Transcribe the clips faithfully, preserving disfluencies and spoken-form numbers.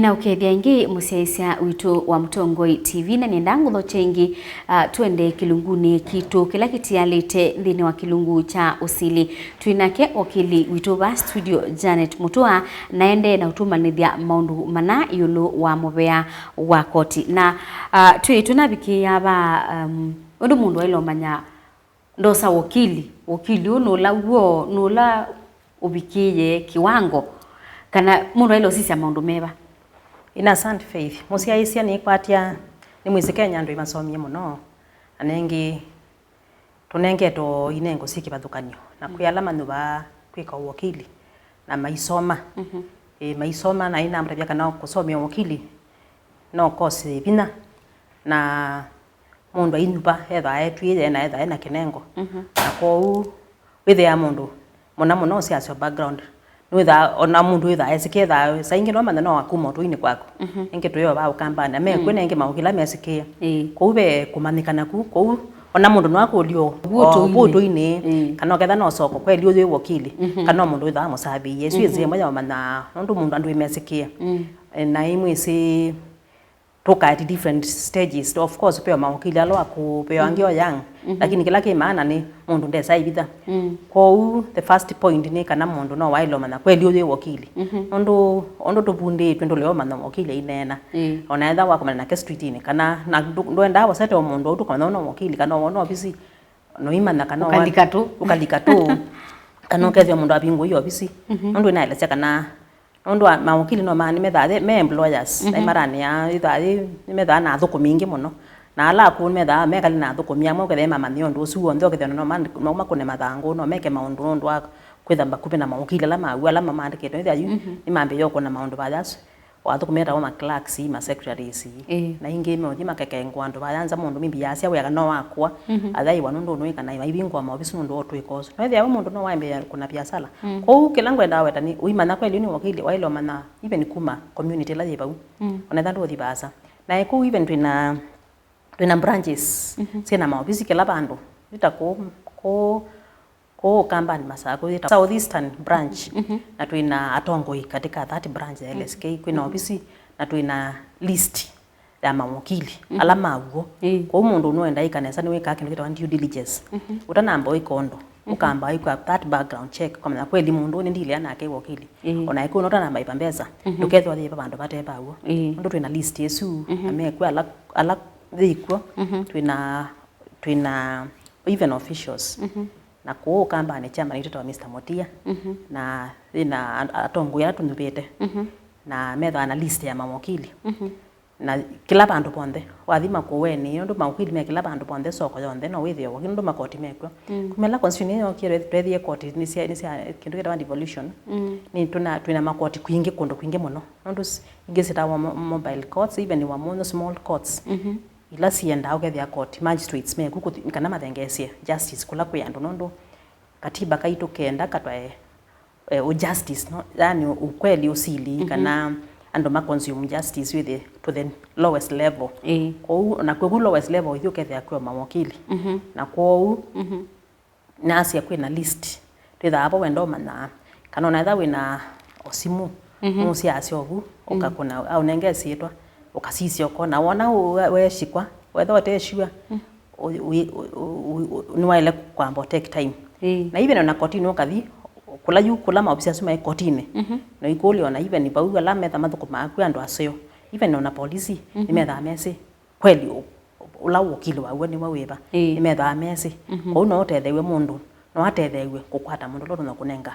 Nĩnaũkethya ĩngĩ mũsyaĩĩsya witũ wa Mũtongoi T V, na nĩenda ngũthokye ĩngĩ, ah, twende kĩlungunĩ kitũ kĩla kĩtialĩte nthĩnĩ wa kĩlungu kya ũsili. Twĩ nake wakili witũ va studio, Janet Mutua, na aendee na ũtũmanyĩthya maũndũ mana ĩũlũ wa mũvea wa koti. Na, ah, twĩ, twĩnavikĩĩa va, um, ũndũ mũndũ aĩle ũmanya ndosa wakili, wakili ũũ nũla w'o, nũla ũvikĩĩe kiwango, kana mũndũ aĩle ũsisya maũndũ meva? Ina asante Faith. Mũsyaĩĩsya nĩkwatya, nĩmwĩsĩ Kenya andũ nĩmasomie mũno, na nengĩ tũnengetwe inengo syĩ kĩvathũkany'o, na kwĩ ala manyuvaa kwĩka ũwakili na maisoma. Mhm. Ĩ, maisoma, na inamũtavya kana kũsomea ũwakili no course yĩ vinya, na mũndũ ainyuva ethaa etwĩe na ethaa ena kĩnengo. Mhm. Na kwoou wĩthĩaa mũndũ mũna mũno ũsiasyo background, nĩwĩthaa ona mũndũ wĩthaa esĩkĩe, ethaa saa ingĩ no manya no akuma ũtũinĩ kwaku. Mhm. Ĩngĩ tũyova ũkambanĩ na mekw'e, mhm, na ĩngĩ maũkila mesĩkĩe. Ĩĩ. Kwoou ve kũmanyĩkana ku, kwoou ona mũndũ no akũlyo vu ũtũinĩ. Vu ũtũinĩ. Ĩĩ. Kana ũketha no soko kweli ũyũ wĩ wakili. Mhm. Kana no mũndũ wĩthaa mũsavĩie. Ĩsu, mhm, ĩsĩ ĩmwe ya ũmanya nũndũ mũndũ andũ ĩmesĩkĩe. Mm. Na imwĩsĩ tũka at different stages. Of course, peo mawakili ala wakũũ, peo angĩ o young. Mhm. Lakini kĩla kĩ maana nĩ mũndũ ndesa ivitha. Mm. Kwoou, the first point nĩ kana mũndũ no waĩle ũmanya kweli ũyũ wĩ wakili. Mhm. Nũndũ ũndũ tũvundĩĩtw'e ndũlea ũmanya wakili aineena. Ĩĩ. Ona etha wakomana nake streetinĩ, kana na ndũ- ndwendaa wasete o mũndũ ũu tũkomanya no wakili, kana wona ovisi, noimanya kana wa- Ũkalika tũ. Ũkalika tũ. Kana ũkethĩa mũndũ avingũie ovisi. Mhm. Nũndũ inaelesya kana Nũndũ wa mawakili no maa nĩmethaa me employers, mhm, na imaranĩa ithaa yĩ nĩmethaa na athũkũmi aingĩ mũno. Na ala akũũ nĩmethaa mekali na athũkũmi amwe, ũkethĩa mamanyĩa ũndũ ũsu w'onthe, ũkethĩa no ma- no makũne mathangũ, no meke maũndũ nũndũ wa kwĩtha vakuvĩ na mawakili ala maw'o ala mamandĩkĩte. Wĩthĩa yu, mhm, nĩmambĩĩe ũkũna maũndũ va yas, o athũkũmi metawa ma clerks, ma secretaries. Ĩĩ. Na ingĩ meũthi makekengwa andũ va yanza mũndũ mimbi yasya wĩa kana no wakũa, mhm, athaiwa nũndũ ũnũĩ kana maivingũa maovisi nũndũ wa ũtwĩka ũsu. Na wĩthĩa we mũndũ no wambĩĩa kũna viasala. Mm. Kwoou kĩla ngwendaa weta nĩ ũimanya kweli nĩ wakili, waĩle ũmanya even kuma community ĩla yĩ vau. Mm. Ona ethĩwa ndũũthi vaasa. Na kũu even twĩna, twĩna branches, mhm, syĩna maovisi kĩla vandũ. Nĩ ta kũu, kũu, kũu Ũkambanĩ Masakũ, yĩta South Eastern branch. Mhm. Na twĩna atongoi katika that branch ya, mhm, L S K. Kwĩna, mhm, ovisi, na twĩna list ya mawakili, mhm, ala maw'o. Ĩĩ. Kwoou mũndũ ũnũenda ĩka nesa nĩwĩkaa kĩndũ kĩtawa due diligence. Mhm. Ũtanamba wĩka ũndũ, mhm, ũkamba wĩka that background check, ũkamanya kweli mũndũ ũyũ nĩndilea nake wakili. Ĩĩ. Ona ĩkũũ ũtanamba ĩva mbesa, mhm, ndũkethwa yĩva vandũ vate vaw'o. Ĩĩ. Nũndũ twĩna list ĩsu, mhm, na mekw'a ala, ala yĩkw'o, mhm, twĩna, twĩna even officials. Mhm. Na kũu Ũkambanĩ chairman witũ wa Mister Mutia, mhm, na yĩna a- atongoi ala tũnyuvĩte, mhm, na methaa na list ya mawakili. Mhm. Na kĩla vandũ vonthe, wathi Makueni, nũndũ mawakili me kĩla vandũ vonthe, soko yonthe, no wĩthĩe wakili, nũndũ makoti mekw'o. Mm. Kumĩla constitution ĩyo yokie, twethie koti nĩ sya, nĩ sya kĩndũ kĩtawa devolution. Mm. Nĩ tũna, twĩna makoti kwingĩ, kũndũ kwingĩ mũno. Nũndũ s- ingĩ syĩtawa mo- mobile courts, even wa mũno small courts. Mhm. Ila siendaa ũkethĩa koti, magistrates meku kũthi, kana mathengeesye justice kũla kwĩ andũ, nũndũ katiba kaitũ kenda katwae eh, u justice, no? Yani ukweli, usili, mhm, kana andũ ma consume justice with the, to the lowest level. Ĩĩ. Kwoou, na kwĩ vu lowest level, ithyĩ ũkethĩa kwĩ o mawakili. Mhm. Na kwoou, mhm, nasya kwĩna list. Twĩthaa vo wenda ũmanyaa. Kana ona etha wĩna o simũ, mhm, nũsyaasya ovu, mm, ũkakũna, aũnenge syĩtwa, ũkasisya ũkona. Wona ũ- we- weesikwa, wetha ũtesywa, mm, ũ- ũ- ũ- ũ- ũ- nĩwaĩle kwamba take time. Ĩĩ. Na even ona kotini ũkathi, kũla yu, kũla maovisi asu maĩ kotini, mhm, na ikũlya ona even vau ala metha mathũkũmaa kwĩ andũ aseo, even ona polisi, mhm, nĩmethaa mesĩ kweli ũ- ũla ũkili waw'o nĩwe wĩva. Ĩĩ. Nĩmethaa mesĩ. Mhm. Kwoou no ũtetheew'e mũndũ, no atetheew'e kũkwata mũndũ ũla ũtonya kũnenga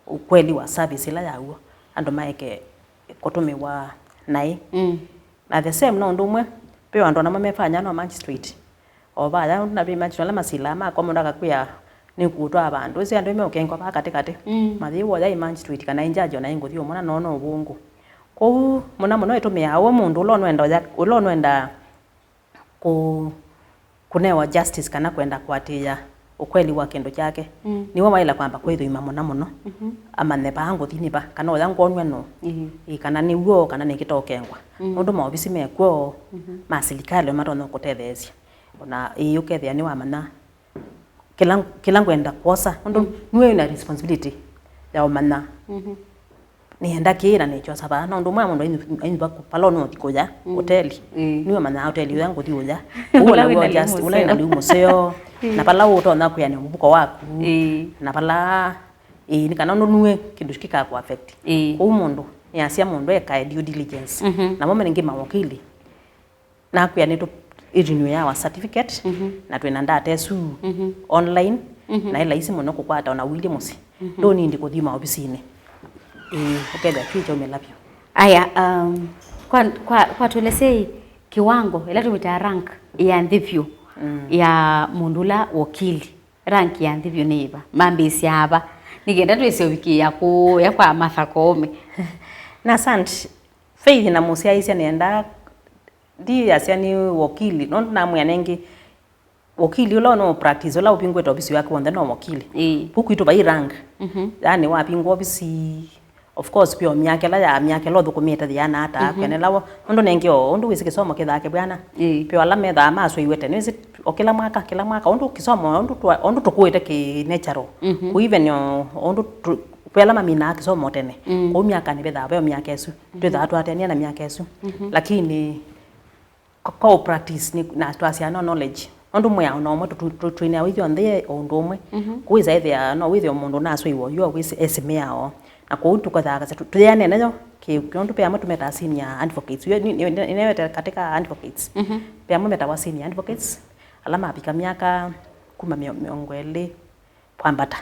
ukweli wa service ĩla yaw'o andũ maeke kũtũmĩwa naĩ. Mm. Na the same no ũndũ ũmwe, ve o andũ namo mefanya no magistrate. O vaya, na ve magistrate ala masilaa makwa mũndũ akakwĩa nĩkũtwaa vandũ. Ĩsĩ andũ meũkengwa vaa katĩ katĩ. Mm. Mathi woya i magistrate kana i judge ona ingũthi ũmwe na noona ũvũngũ. Kwoou, mũna mũno ĩtũmĩaa ũwe mũndũ ũla ũnwenda ũya, ũla ũnwenda kũ- kũnewa justice kana kwenda kũatĩĩa ũkweli wa kĩndũ kyake, mm, nĩwe waĩla kwamba kwĩthũima mũna mũno, mhm, amanye vaa ngũthi nĩ va, kana ũya ngwonw'a nũũ, mhm, ĩ, kana nĩ w'o, kana nĩ kĩtokengwa. Mm. Nũndũ maovisi mekw'o, mhm, ma silikalĩ matonya kũtetheesya. Ona ĩĩ ũkethĩa nĩwamanya kĩla, kĩla ngwenda kwosa, nũndũ, mm, nĩwe wĩna responsibility ya ũmanya, mhm, nĩenda kĩĩ na nĩkyosa vaa. No ũndũ ũmwe mũndũ ainyu- ainyuva kũ- vala ũnũthi kũya, mm, hoteli. Ĩĩ. Nĩwe manyaa hoteli ũya ngũthi ũya. Ũla wĩna lĩu mũseo. Ũla wĩna lĩu mũseo. Ĩĩ. Na vala ũtonya kwĩanĩa mũvuko waku. Ĩĩ. Na vala, ĩĩ, nĩ kana ũnũnue kĩndũ kĩkakũ affect. Ĩĩ. Kwoou mũndũ nĩasya mũndũ ekae due diligence. Mhm. Namo mena ngĩ mawakili. Nakwĩa nĩtũ renew our certificate, mhm, na twĩna ndata ĩsu, mhm, online, mhm, na ĩ laisi mũno kũkwata ona ũilyĩ mũsyĩ. Mhm. Ndũnindi kũthi maovisinĩ. Ĩĩ, ũkethĩa kyu kyaumĩla vyũ. Aya, um, kwa, kwa, kwa tũelesei kiwango ĩla tũmĩtaa rank ya nthĩ vyũ, mm, ya mũndũ ũla wakili, rank ya nthĩ vyũ nĩ ĩva? Mambĩĩsya ava? Nĩ kenda twĩse ũvikĩĩa kũya kwa Martha Koome. Na asante. Faith na mũsyaĩĩsya nĩendaa Ndiasya nĩ wakili, nũndũ namwĩa nengĩ, wakili ũla no practice, ũla ũvingũĩte ovisi wake w'onthe no wakili. Ĩĩ. Vu kwitũ vai rank. Mhm. Yani wavingũa ovisi, of course, pio myaka ĩla ya myaka ĩla ũthũkũmĩte yĩana ata, mhm, kwene lawo, nũndũ nengĩ o ũndũ wĩsĩ kĩsomo kĩthaa kĩvw'ana. Ĩĩ. Pio ala methaa maswĩiwe tene, wĩsĩ o kĩla mwaka, kĩla mwaka, ũndũ kĩsomo, ũndũ twa- ũndũ tũkũĩte kĩ natural. Mhm. Kũ even o ũndũ tũ- kwĩ ala maminaa kĩsomo tene. Mm. Kũu myakanĩ vethaa veo myaka ĩsu. Twĩthaa twaatania na myaka ĩsu. Mhm. Lakini kwa, kwa practice nĩ, na twasyaa no knowledge. Nũndũ mwĩao no ũmwe, tũtwĩnĩa wĩthĩo nthĩ o ũndũ ũmwe. Mhm. Kũu wĩsa ĩthĩa no wĩthĩo mũndũ naswĩiwe yu wĩsĩ esĩ mĩao. Na kũu tũkathaa kasa tũ- tũyĩane nayo kĩ- kĩũndũ pe amwe tũmetaa senior advocates. Yo nĩ- nĩ- nĩ- nĩnewete katika advocates. Mhm. Pe amwe metawa senior advocates, ala mavika myaka kuma mĩo- mĩongo ĩlĩ kwambata.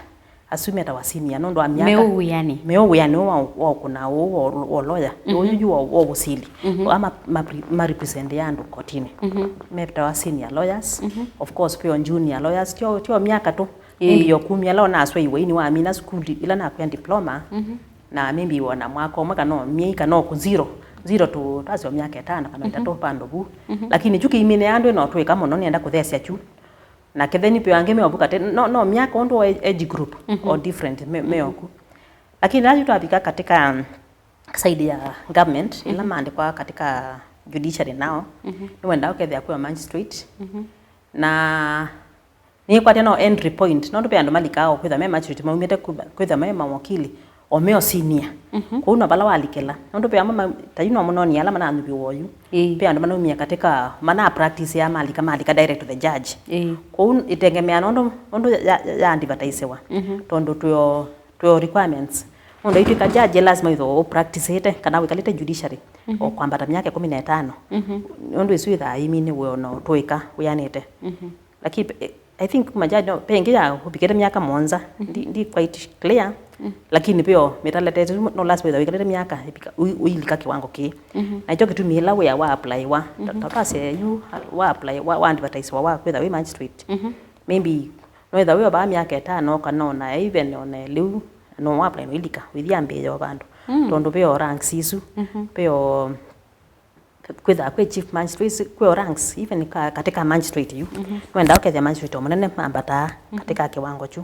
Asu metawa senior nũndũ wa myaka. Meũ wĩanĩ. Meũ wĩanĩ ũũ wa, wa ũkũna ũũ wa, wa lawyer. Mhm. Ũyũ yu wa, wa ũsili. Mhm. Ama ma, ma represent ya andũ kotini. Mhm. Metawa senior lawyers. Mhm. Of course, kwĩo junior lawyers. Tio, tio myaka tu. Ĩĩ. Maybe o kumya ĩla ũnaswaiwe ini wamina sukulu ila nakwĩa diploma. Mhm. Na maybe wona mwaka ũmwe kana o myei kana o ku zero. Zero tu, tasyo myaka ĩtano kana, mhm, ĩtatũ pandũ vu. Mhm. Lakini kyu kĩimine andũ ĩno twĩka mũno nĩenda kũthesya kyu. Na ketheni peo angĩ meovu katĩ, no, no myaka ũndũ wa age group, mhm, o different, me- meoku. Lakini ĩla yu twavika katika, um, side ya government, ĩla, mhm, maandĩkwa katika judiciary nao, mhm, nĩwendaa ũkethĩa kwĩ o magistrate. Mhm. Na nĩkwatya no entry point, nũndũ ve andũ malikaa o kwĩthwa me magistrate maumĩte kwĩthwa- kwĩthwa me mawakili, o me o senior. Mhm. Kũu no vala walikĩla. Nũndũ ve amwe ma- ta yu no mũnonie ala mananyuviwa oyu. Ĩĩ. Ve andũ manaumia katika, mana practice ya malika, malika direct to the judge. Ĩĩ. Kũu ĩtengemea nũndũ, nũndũ ya, ya, ya advertisewa. Mhm. Tondũ twĩo, twĩo requirements. Mũndũ aitwĩka judge, lazima wĩthwe ũ practiceĩte, kana wĩkalĩte judiciary, mhm, o kwambata myaka ĩkũmi na ĩtano. Mhm. Nũndũ ĩsu ĩthaa ĩmine wĩona ũtũĩka wĩanĩte. Mhm. Lakini, eh, I think majaji no, ve ĩngĩ ya ũvikĩte myaka mũonza, mhm, ndi, ndi quite clear, mm, lakini veo mĩtalete ĩsu no lazima wĩtha wĩkalĩte myaka ĩvika- ũi- ũilika kĩwango kĩĩ. Mhm. Na kyo kĩtumi ĩla wĩa wa applywa, ta- mhm, ta twasye yu wa apply, wa, wa advertisewa wa kwĩtha wĩ magistrate. Mhm. Maybe no wĩtha wĩ o vaa myaka ĩtano kana ona even ona ĩlĩu no wa apply no ilika wĩthi ambĩĩa o vandũ. Mm. Tondũ veo ranks isu, mhm, veo kwĩthaa kwĩ chief magistrates, kwĩ o ranks, even ka- katika magistrate yu. Mhm. Nĩwendaa ũkethĩa magistrate o mũnene mambataa, mhm, katika kĩwango kyu.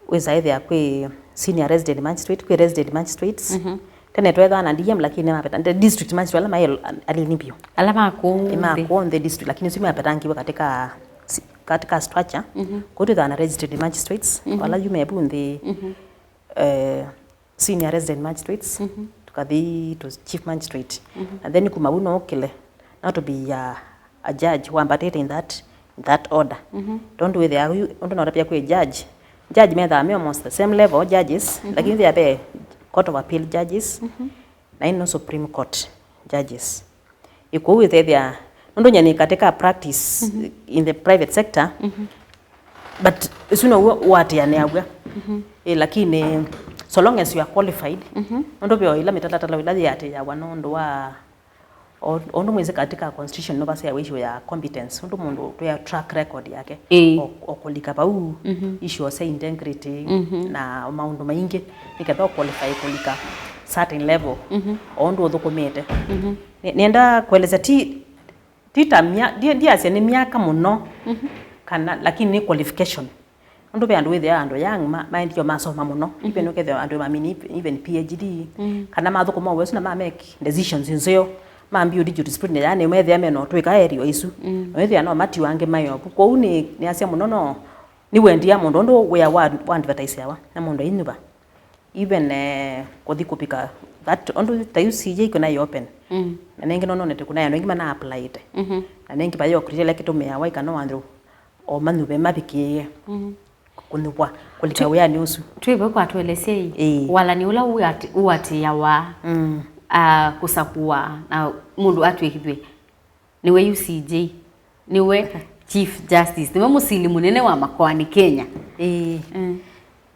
Wĩsa ĩthĩa kwĩ senior resident magistrate, kwĩ resident magistrates. Mhm. Tene twethaa na D M lakini mapeta, the district magistrate ala maĩ anini vyũ. Ala ma kũu nthĩ. Ma kũu nthĩ district, lakini ũsu mapetangiwe katika si- katika structure. Mhm. Kũu twĩthaa na resident magistrates, mhm, ala yu me vu nthĩ, mhm, eh, senior resident magistrates, mhm, tukathi to chief magistrate. Mhm. And then kuma vau no ũkĩle, no to be a, a judge, wambatĩte in that, in that order. Mhm. Tondũ wĩthĩa yu, ũndũ notapia kwĩ judge, judge methaa me almost the same level judges, mhm, lakini wĩthĩa ve court of appeal judges, mhm, na ino Supreme Court judges. Ĩkũu ĩtethya, nũndũ nyie nĩ katika practice, mhm, in the private sector, mhm, but ĩsu now'o ũatĩanĩaw'a. Mhm. Ĩ, lakini so long as you are qualified, mhm, nũndũ veo ila mĩtalatala ila yĩatĩĩawa nũndũ wa, o- ũndũ mwĩsĩ katika constitution nũvaseawa issue ya competence, ũndũ mũndũ twĩa track record yake. Ĩĩ. O- o kũlika vau, mhm, issue sya integrity, mhm, na maũndũ maingĩ, nĩ ketha ũ qualify kũlika certain level, mhm, o ũndũ ũthũkũmĩte. Mhm. Nĩ- nĩenda kũelesya ti, ti ta mya- ndi- ndiasya nĩ myaka mũno, mhm, kana, lakini nĩ qualification. Nũndũ ve andũ wĩthĩa andũ young ma- maendie masoma mũno, mhm, even ũkethĩa andũ mamini even P H D, mm, kana mathũkũma ũw'o ũsu na ma make decisions nzeo, ma build jurisprudence, yani methĩa mena ũtwĩka area isu. Mm. Na wĩthĩa no matiwa angĩ maĩ ovu. Kwoou nĩ- nĩasya mũno no nĩwendia mũndũ ũndũ wĩa wa, wa advertiseawa na mũndũ ainyuva. Even, eh, kũthi kũvika That, ũndũ ta yu C J kwĩna ĩ open. Mm. Na nengĩ no nonete kwĩna andũ aingĩ mana applyĩte. Mhm. Na nengĩ vayo criteria kĩtũmĩawa ĩkana andũ o manyuve mavikĩĩe. Mhm. Kũnyuvwa kũlika wĩanĩ ũsu. Twĩve kwatũelesya ĩ, ĩĩ, walani ũla ũati-, ũatĩĩawa, mm, a, kũsakũa na mũndũ atw'ĩkĩthw'e nĩwe yu C J, nĩwe Chief Justice, nĩwe mũsili mũnene wa makoani Kenya. Ĩĩ. Mm.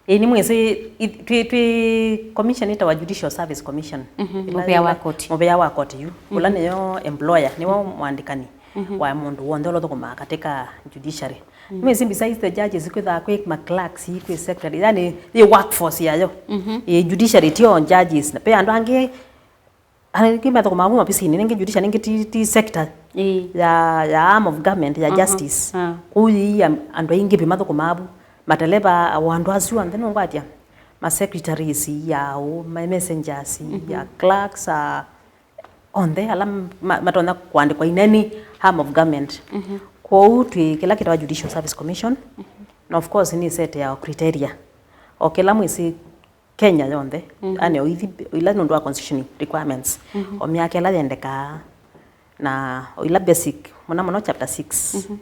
Ĩĩ, nĩmwĩsĩ, i-, twĩ, twĩ commission ĩtawa Judicial Service Commission. Mhm, ĩla mũvĩa wa yĩla koti. Mũvĩa wa koti yu. Mhm. Ũla nĩyo employer, nĩwe mwandĩkani, mhm, wa mũndũ w'onthe ũla ũthũkũmaa katika judiciary. Mm. Nĩmwĩsĩ, besides the judges, kwĩthaa kwĩ ma clerks, kwĩ secretary, yani yĩ workforce yayo. Mhm. Ĩ judiciary tio judges. Na ve andũ angĩ, angĩ mathũkũmaa vu maovisinĩ, nĩngĩ judiciary, nĩngĩ ti, ti sector, ĩĩ, ya, ya arm of government ya, aha, justice. Ah. Kũu yĩia andũ aingĩ vĩ mathũkũmaa vu. Mateleva wa andũ asu onthe nũngwatya. Ma secretaries ya ũ, ma messengers, mhm, ya clerks, a, onthe ala ma-, matonya kũandĩkwa in any arm of government. Mhm. Kwoou twĩ kĩla kĩtawa Judicial Service Commission, mhm, na of course nĩ set ya criteria. O kĩla mwĩsĩ Kenya yonthe, mhm, yani o ithi, ila nũndũ wa constitution requirements, mhm, o myaka ĩla yendekaa, na o ila basic, mũno mũno chapter six. Mhm.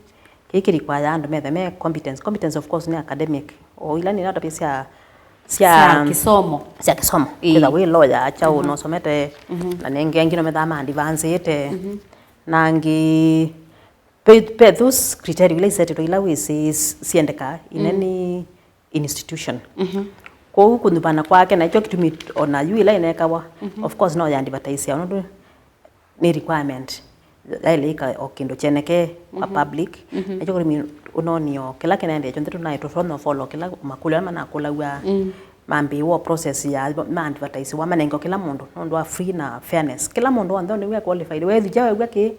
Kĩĩ kĩ require andũ methe me competence. Competence, of course, nĩ academic. O ila nĩ ndoto sya, sya, sya kĩsomo. Sya kĩsomo. Ĩĩ. Kwĩtha wĩ lawyer, kyaũ, mhm, nosomete, mhm, na nengĩ angĩ nomethaa ma advancĩte. Mhm. Na angĩ, pe, pe those criteria ila isetĩtwe ila wĩsĩ s-, siendeka in, mm, any institution. Mhm. Kwoou kũnyuvana kwake, na ĩkyo kĩtumi ona yu ila ĩnekawa, mhm, of course, no ya advertise ya, nũndũ nĩ requirement, yaĩle ĩka o kĩndũ kyeneke kwa, mhm, public. Mhm. Nakyo kũtumi ũnonio kĩla kĩnaendeea kyonthe tũnaĩ tũtonya follow kĩla makũlyo ala manakũlaw'a, mm, mambĩĩwa process ya ma advertise wa manengo kĩla mũndũ nũndũ wa free na fairness. Kĩla mũndũ onthe nĩw'a qualified. Wethukya wew'a kĩ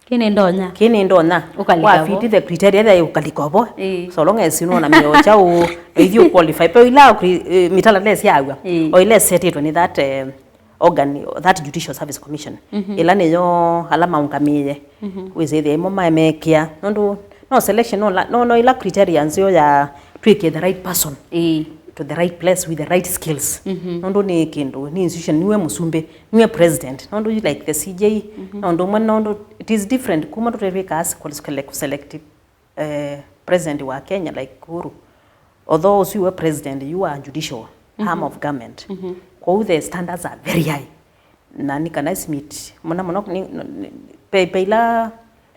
Kĩnĩ ndonya. Kĩnĩ ndonya. Ũkalika vo. Wa fit the criteria, ĩtha ũkalika vo. Ĩĩ. So long as you know na mĩao kyaũ, ithyĩ ũ qualify. Pe ila kri-, eh, mĩtalatala ĩsyaw'a. Ĩĩ. O ila ĩsetĩtwe nĩ that, eh, organ, that Judicial Service Commission. Mhm. Ĩla nĩyo ala maũngamĩe. Mhm. Wĩsĩ ĩthĩ ĩmo maemekĩa. Nũndũ no selection, no la-, no, no ila criteria nzeo ya twĩkĩe the right person. Ĩĩ. To the right place with the right skills. Mhm. Nũndũ nĩ kĩndũ, nĩ institution, nĩwe mũsumbĩ, nĩwe president. Nũndũ you like the C J, mhm, na ũndũ ũmwe, nũndũ it is different kuma tũtwĩka as kũ-, kũ-, select, eh, president wa Kenya like Uhuru. Although ũsu we president, you are judicial, mhm, arm of government. Mhm. Kwoou the standards are very high. Na nĩ kana ĩsimit, mũno mũno, nĩ, nĩ, pe, pe ila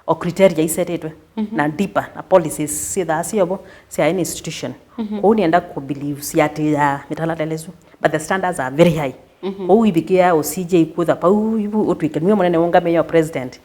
o criteria isetĩtwe, mhm, na deeper, na policies syĩthaa syovo sya any institution. Mhm. Kwoou nĩenda kũ believe siatĩĩaa mĩtalatala ĩsu, but the standards are very high. Mhm. Kwoou ivikĩa o C J kwĩtha pau ivu ũtw'ĩke nĩwe mũnene ũngamĩe o president.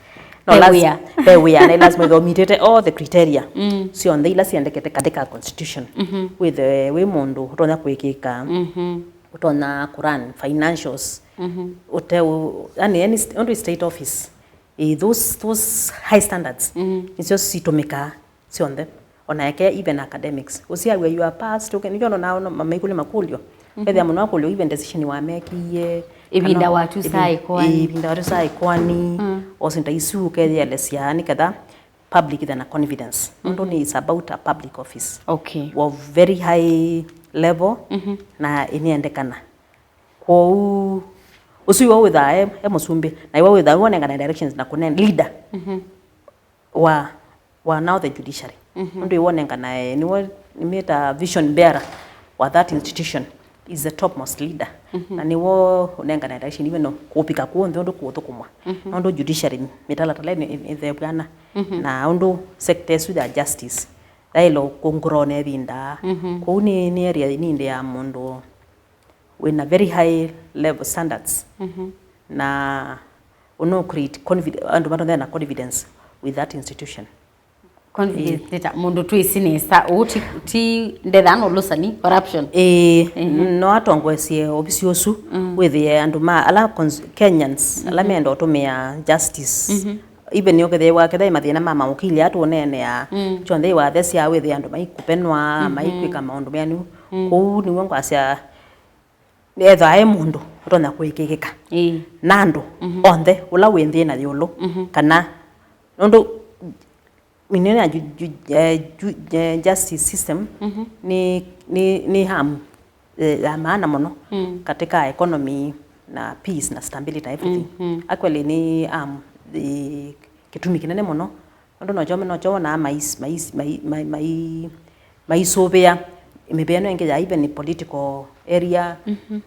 No, ve laz-, wĩa. Ve wĩa, na lazima ĩthomitĩte all the criteria, mm, syonthe ila siendekete katika constitution. Mhm. Wĩthe wĩ mũndũ ũtonya kũĩkĩĩka. Mhm. Ũtonya kũrun financials, mhm, ũte ũ-, yani, any st-, ũndũ state office, eh, those, those high standards, mhm, nĩsyo sitũmĩkaa syonthe. Ona eke even academics. Ũsiaw'a your past, okay, nĩkyo ona nao ma-, maikũlya makũlyo. Mhm. Ethĩa mũno akũlyo even decision wamekie, ĩvinda kana watũsaa ĩvi-, ĩkoani. Ĩvinda watũsaa ĩkoani, mm, o syĩndũ ta isu ũkeyĩelesya nĩketha public ĩthe na confidence. Nũndũ, mhm, nĩ, it's about a public office. Okay. Wa very high level, mhm, na ĩnĩendekana. Kwoou, ũsu iwe wĩthaa e, e mũsumbĩ, na iwe wĩthaa wanengana directions na kũne leader, mhm, wa, wa now the judiciary. Mhm. Nũndũ iwe ũnenganae, nĩwe nĩmĩta vision bearer wa that institution, is the topmost leader. Mhm. Na nĩwe ũnenganae direction even no kũvika kw'onthe ũndũ kũũthũkũmwa. Mhm. Nũndũ judiciary mĩtalatala ĩno ĩ-, ĩthevw'ana. Mhm. Na ũndũ sector ĩsu ya justice yaĩle kũngũrwa na ĩvinda. Mhm. Kwoou nĩ, nĩ area nĩndĩ ya mũndũ wĩna very high level standards. Mhm. Na ũno create confi-, andũ matonya na confidence with that institution. Confidence, ĩĩ, nĩ ta mũndũ twĩsĩ nesa, ũũ ti, ti ndetha no lũsani, corruption. Ĩĩ, mhm, no atongoesye ovisi ũsu, mm, wĩthĩe andũ ma, ala cons-, Kenyans, ala, mhm, menda ũtũmĩa justice. Mhm. Even ũkethĩwa kethĩwa mathĩna ma maũkili atũneenea, mm, kyonthe iwathesya wĩthĩe andũ maikũpenwa, mhm, maikwĩka maũndũ meanu. Mm. Kũu nĩw'o ngwasya, ethĩwa e mũndũ ũtonya kũĩkĩĩkĩka, ĩĩ, na andũ, mhm, onthe, ũla wĩ nthĩ na ĩũlũ, mhm, kana nũndũ mĩnene ya ju-, ju-, eh, ju-, eh, justice system, mhm, nĩ, nĩ, nĩ arm, eh, ya maana mũno, mm, katika economy na peace na stability na everything. Mm, mm. Actually, nĩ, um, the kĩtumi kĩnene mũno, nũndũ nokyo, nokyo wonaa mais-, mais-, mai-, mai-, mai-, maisũvĩa mĩvĩa ĩno ĩngĩ ya even political area, mhm,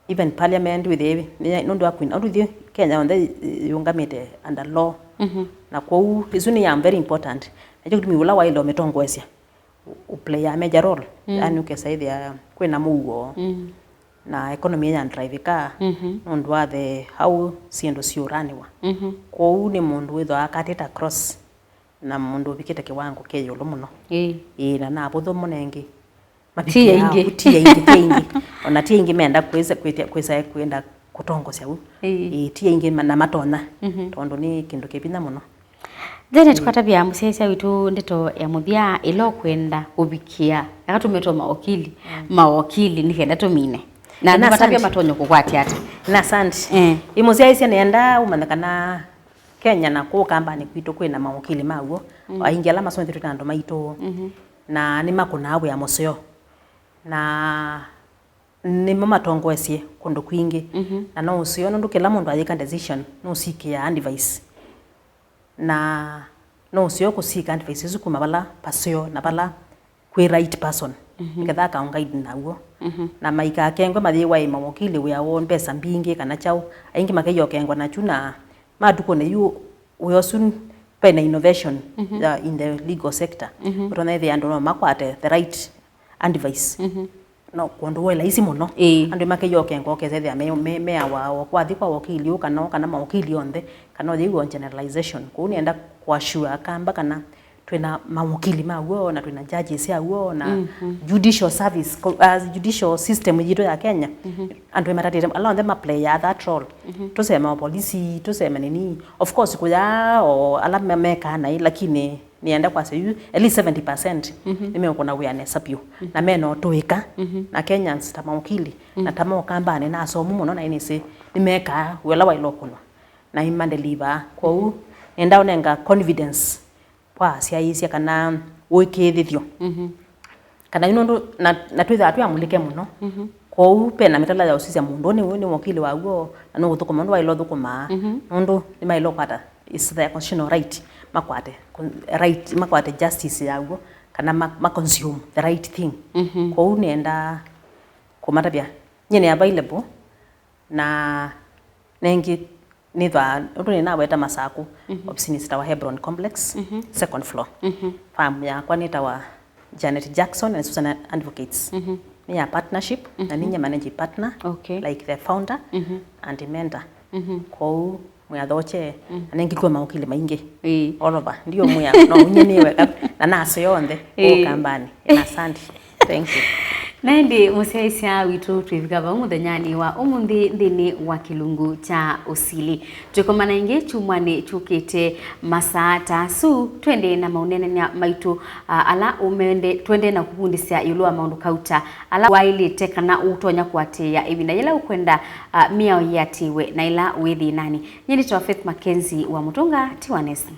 even parliament wĩthĩe nĩ, nũndũ wa kwina, nũndũ ithyĩ Kenya yonthe yũngamĩte under law. Mhm. Na kwoou, ĩsu nĩ ya very important. Nakyo kĩtumi ũla waĩle ũmĩtongoesya, ũ-, ũplay a major role. Mm. Yani, ũkesa ĩthĩa kwĩna mũuo, mm, na economy ya drive kaa, mhm, nũndũ wa the how syĩndũ siũranĩwa. Mhm. Kwoou nĩ mũndũ wĩthwa akatĩta cross na mũndũ ũvikĩte kĩwango kĩ ĩũlũ mũno. Ĩĩ. Ĩĩ, na navũthũ mũno ĩngĩ. Ti aingĩ. Ti aingĩ, ti aingĩ. Ona ti aingĩ menda kwĩsa, kwĩte-, kwĩsa kwenda kũtongosya u. Ĩĩ. Ĩĩ, ti aingĩ ma-, na matonya. Mhm. Tondũ nĩ kĩndũ kĩ vinya mũno. Janet, mm, kwatavya mũsyaĩĩsya witũ ndeto ya mũthya ĩla ũkwenda kũvikĩa, aka tũmetwa mawakili, mm, mawakili nĩ kenda tũmine. Na, na andũ matavya asante. Matonya kũkwatya ata? Na asante. Eh. Ĩ mũsyaĩĩsya nĩenda ũmanya kana Kenya na kũũ kambanĩ kwitũ kwĩna mawakili ma w'o, mm, aingĩ ala masomethw'e twĩ na andũ maitũ, mhm, na nĩmakũnaa wĩa mũseo. Na nĩmo matongoesye kũndũ kwingĩ. Mhm. Na no ũseo nũndũ kĩla mũndũ ayĩka decision nũsikĩaa advice. Na no ũseo kũsika advice ĩsu kuma vala paseo na vala kwĩ right person, mhm, nĩketha akaũngaidi naw'o. Mhm. Na maikakengwe mayĩwae mawakili wĩa woo mbesa mbingĩ kana kyaũ, aingĩ makeiyokengwa nakyu, na matukũne yu wĩa ũsu vena innovation, mhm, ya in the legal sector. Mhm. Ũtonya ĩthĩa andũ no makwate the right advice. Mhm. No kũndũ wĩ laisi mũno. Ĩĩ. Andũ makeiyokengwa ũkesethĩa me, me, meawa o kwathi kwa wakili ũũ kana, kana mawakili onthe, kana ũyĩw'a generalization. Kũu nĩenda kũassure Akamba kana twĩna mawakili ma w'o, na twĩna judges a w'o, na, mhm, judicial service, ko-, uh, judicial system yitũ ya Kenya. Mhm. Andũ ĩmatatĩte, ala onthe maplayaa that role. Mhm. Tũseme o polisi, tũseme nini. Of course, kũya o ala me-, mekaa naĩ, lakini nĩenda kwasya yu, at least seventy percent, mhm, nĩmeũkũna wĩa nesa vyũ. Mhm. Na mena ũtũĩka, mhm, na Kenyans ta mawakili, na, mhm, ta mokambanĩ na asomu mũno, na nĩsĩ nĩmekaa wĩa ũla waĩle ũkũnwa. Na imandelivaa. Kwoou, nĩenda ũnenga confidence kwa asyaĩĩsya kana ũĩkĩĩthĩthyo. Mhm. Kana yu nũndũ na, na twĩthaa twĩ amũlĩke mũno. Mhm. Kwoou, ve na mĩtala ya ũsisya mũndũ ũũ nĩ, nĩ wakili wa w'o, na nũkũthũkũma ũndũ waĩle ũthũkũmaa. Mhm. Nũndũ nĩmaĩle ũkwata, it's their constitutional right, makwate, con-, right, makwate justice ya w'o, kana ma, ma consume the right thing. Mhm. Kwoou nĩenda kũmatavya, nyie nĩ available, na nengĩ nĩthwaa, ũndũ nĩnaweta Masakũ, mhm, ofisinĩ sitawa Hebron Complex, mhm, second floor. Mhm. Firm yakwa nĩtawa Janet Jackson and Susan Advocates. Mhm. Nĩ ya partnership, na, mhm, ninyie managing partner, okay, like the founder, mhm, and mentor. Mhm. Kwoou mwĩathokye, mm, na nengĩlw'a mawakili maingĩ. Ĩĩ. All over. Ndiũmwĩa, no ũnyie nĩ weka, na naseo onthe, ĩĩ, ũkambanĩ. Na asante. Thank you. Na ĩndĩ mũsyaĩĩsya witũ, twĩvika vau mũthenyanĩ wa ũmũnthĩ nthĩnĩ wa kĩlungu kya ũsili. Twĩkomana ĩngĩ kyumwanĩ kyũkĩte masaa ta asu, twendee na maũneenany'a maitũ, a, ala ũmende, twendee na kũvundĩsya ĩũlũ wa maũndũ kauta ala waĩlĩte kana ũtonya kũatĩĩa ĩvinda yĩla ũkwenda, a, mĩao yĩatĩĩwe na ĩla wĩ thĩnanĩ. Nyie nĩtawa Faith Mackenzie wa Mũtũnga, tiwa nesa.